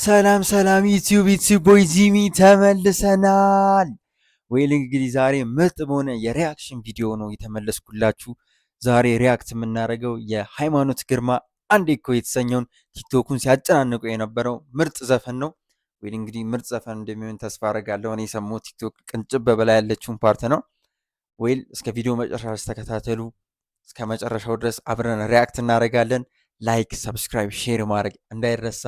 ሰላም ሰላም YouTube፣ it's your boy ጂሚ ተመልሰናል። Well እንግዲህ ዛሬ ምርጥ በሆነ የ reaction ቪዲዮ ነው የተመለስኩላችሁ። ዛሬ react የምናደርገው የሃይማኖት ግርማ አንዴ እኮ የተሰኘውን ቲክቶኩን ሲያጨናንቀው የነበረው ምርጥ ዘፈን ነው። Well እንግዲህ ምርጥ ዘፈን እንደሚሆን ተስፋ አደርጋለሁ። እኔ የሰማሁት ቲክቶክ ቅንጭብ በበላይ ያለችውን part ነው። Well እስከ ቪዲዮ መጨረሻ ተከታተሉ። እስከ መጨረሻው ድረስ አብረን react እናደርጋለን። Like፣ subscribe፣ share ማድረግ እንዳይረሳ።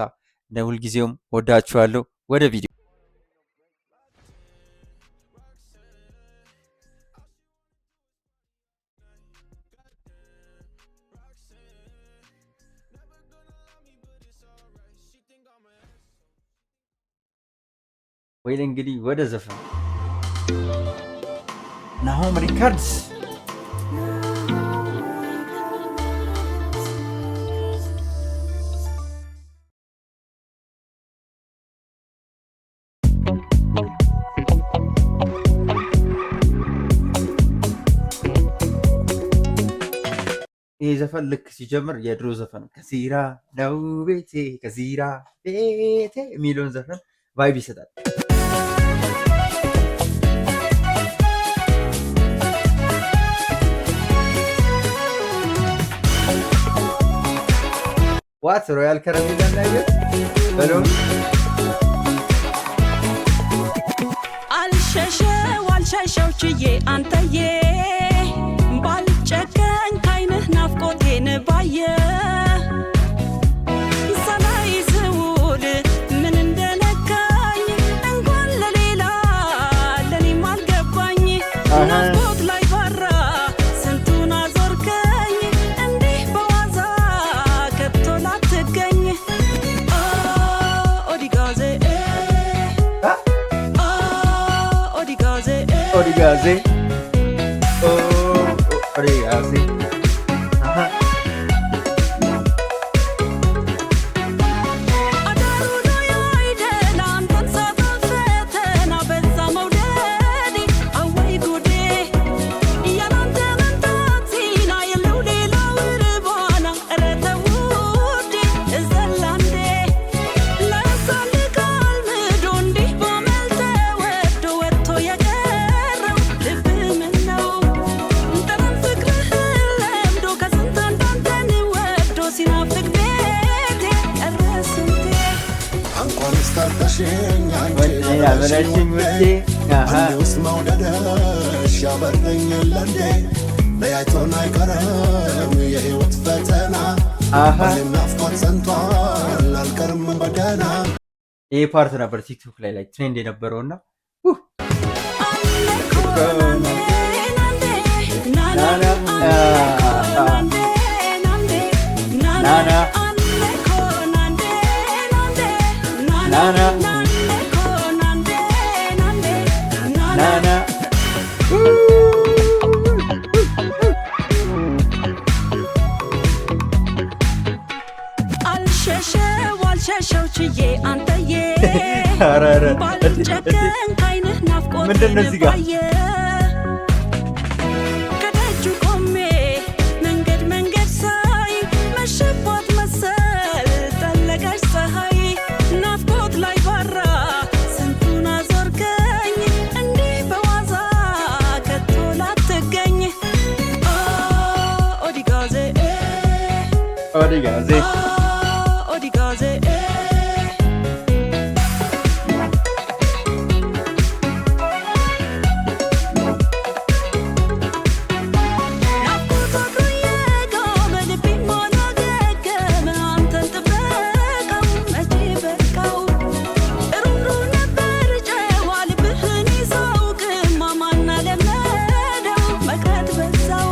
እንደ ሁልጊዜውም ወዳችኋለሁ። ወደ ቪዲዮ። Well እንግዲህ ወደ ዘፈን ናሆም Records። ይሄ ዘፈን ልክ ሲጀምር የድሮ ዘፈን ከዚራ ነው ቤቴ ከዚራ ቤቴ የሚለውን ዘፈን vibe ይሰጣል። What ሮያል ከረሜላ ነገር በለው። አልሸሸው አልሸሸው ችዬ አንተዬ ባልጨከን ካይንህ ናፍቆቴን ባየ ሳላይ ስውል ምን እንደነካኝ እንኳን ለሌላ ለኔም አልገባኝ። ናፍቆት ላይ ባራ ስንቱን አዞርከኝ እንዲህ በዋዛ ከቶ ላትገኝ። ኦዲጋዜ ኦዲጋዜ። ኦዲጋዜ ኦዲጋዜ። አዳሩ ነው አይደል አንተን ሳጣ ፈተና በዛ መውደዴ አወይ ጉዴ ያላንተ መምጣት ዜና የለው ሌላው ርባና ኧረ ተው ውዴ እዘላንዴ ለሳልቃል ምዶ እንዲህ ባመል ተወዶ ወጥቶ የቀረው ልብ ምነው ጠረን ፍቅርህን ለምዶ ከስንት አንድ አንተን ወዶ ሲናፍቅ ቤቴ ቀረ ስንቴ። እንኳንስ ጠርተሽኝ አንቺ ብለሽኝ ውዴ እንዲሁስ መውደድሽ ያበረኛል እንዴ ለያይቶን አይቀርም የህይወት ፈተና በእኔም ናፍቆት ጸንቷል አልቀርም በደህና። ይሄ part ነበር ቲክቶክ ላይ like trend የነበረው እና አለኮ ናንዴ ናንዴ ናና ናንዴ ናንዴ ናና ናና አለኮ ናንዴ ናንዴ ናና ናና ናንዴኮ ናንዴ ናንዴ ናና ናና። አልሸሸው አልሸሸው ችዬ አንተዬ ኧረ ኧረ ባልጨከን ካይንህ ናፍቆቴን ምንድን ነው እዚህ ጋር? ባየ ከደጁ ቆሜ መንገድ መንገድ ሳይ መሸባት መሰል ጠለቀች ፀሐይ ናፍቆት ላይ ባራ ስንቱን አዞርከኝ እንዲህ በዋዛ ከቶ ላትገኝ። ኦዲጋዜ። ኦዲጋዜ። ኦዲጋዜ። ናፍቆት አብሮ የጋመ ልቤም አላገገመ አንተን ጥበቃው መቼ በቃው ሩህሩህ ነበር ጨዋ ልብህን ይሳውቅማ ማን ለመደው መቅረት በዛው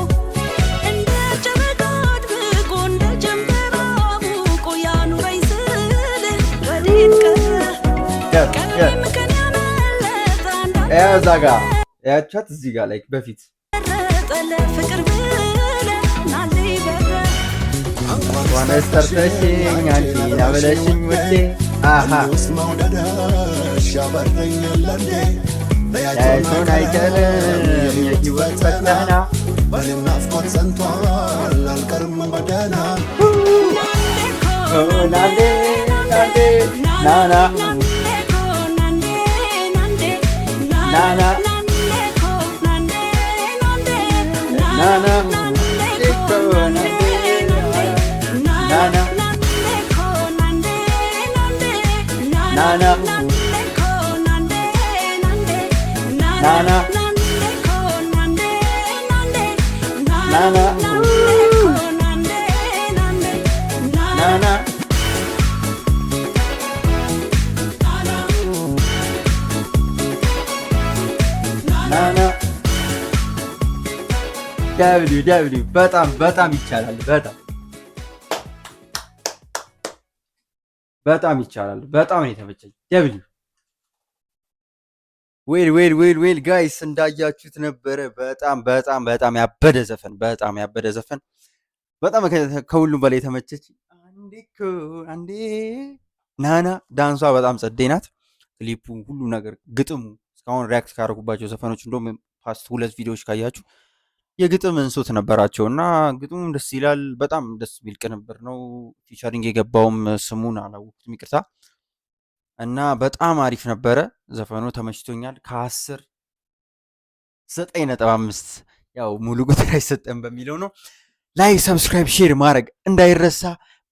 እንደ ጨረቃ አድምቆ እንደ ጀንበር አሙቆ ያኑረኝ ስልህ ወዴት ቀረ ቀልቤም ከኔ አመለጠ አንዳንድ እዛ ጋ ያቻት እዚህ ጋር like በፊት መረጠ ለፍቅር ብለህ ናልኝ በረ እንኳንስ ጠርተሽኝ አንቺን አበለሽኝ ውዴ እንዲሁስ መውደድሽ ያበረኛል እንዴ ለያይቶን አይቀርም የህይወት ፈተና በእኔም ናፍቆት ጸንቷል አልቀርም በደህና። ናንዴ ናንዴ ናንዴ ናና ናና ናና ናና ናና ናና ናና ናና። ናና W W። በጣም በጣም ይቻላል። በጣም በጣም ይቻላል። በጣም ነው የተመቸኝ። W። Well, well, well, well, guys፣ እንዳያችሁት ነበረ። በጣም በጣም በጣም ያበደ ዘፈን፣ በጣም ያበደ ዘፈን። በጣም ከሁሉም በላይ የተመቸች አንዴ እኮ አንዴ ናና ዳንሷ በጣም ጸዴ ናት። ክሊፑ፣ ሁሉ ነገር፣ ግጥሙ እስካሁን react ካደረጉባቸው ዘፈኖች እንደውም past ሁለት ቪዲዮዎች ካያችሁ የግጥም እንሶት ነበራቸው እና ግጥሙም ደስ ይላል። በጣም ደስ የሚል ቅንብር ነው። Featuring የገባውም ስሙን አላወቅኩትም፣ ይቅርታ። እና በጣም አሪፍ ነበረ ዘፈኑ፣ ተመችቶኛል። ከ10 9.5፣ ያው ሙሉ ቁጥር አይሰጠም በሚለው ነው። Like፣ subscribe፣ share ማድረግ እንዳይረሳ።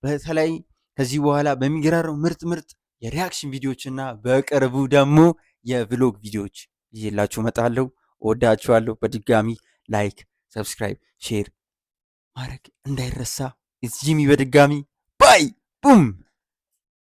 በተለይ ከዚህ በኋላ በሚገራረሙ ምርጥ ምርጥ የ reaction ቪዲዮዎች እና በቅርቡ ደግሞ የ vlog ቪዲዮዎች ይዤላችሁ እመጣለሁ። እወዳችኋለሁ። በድጋሚ like፣ subscribe፣ share ማድረግ እንዳይረሳ። It's ጂሚ በድጋሚ bye boom።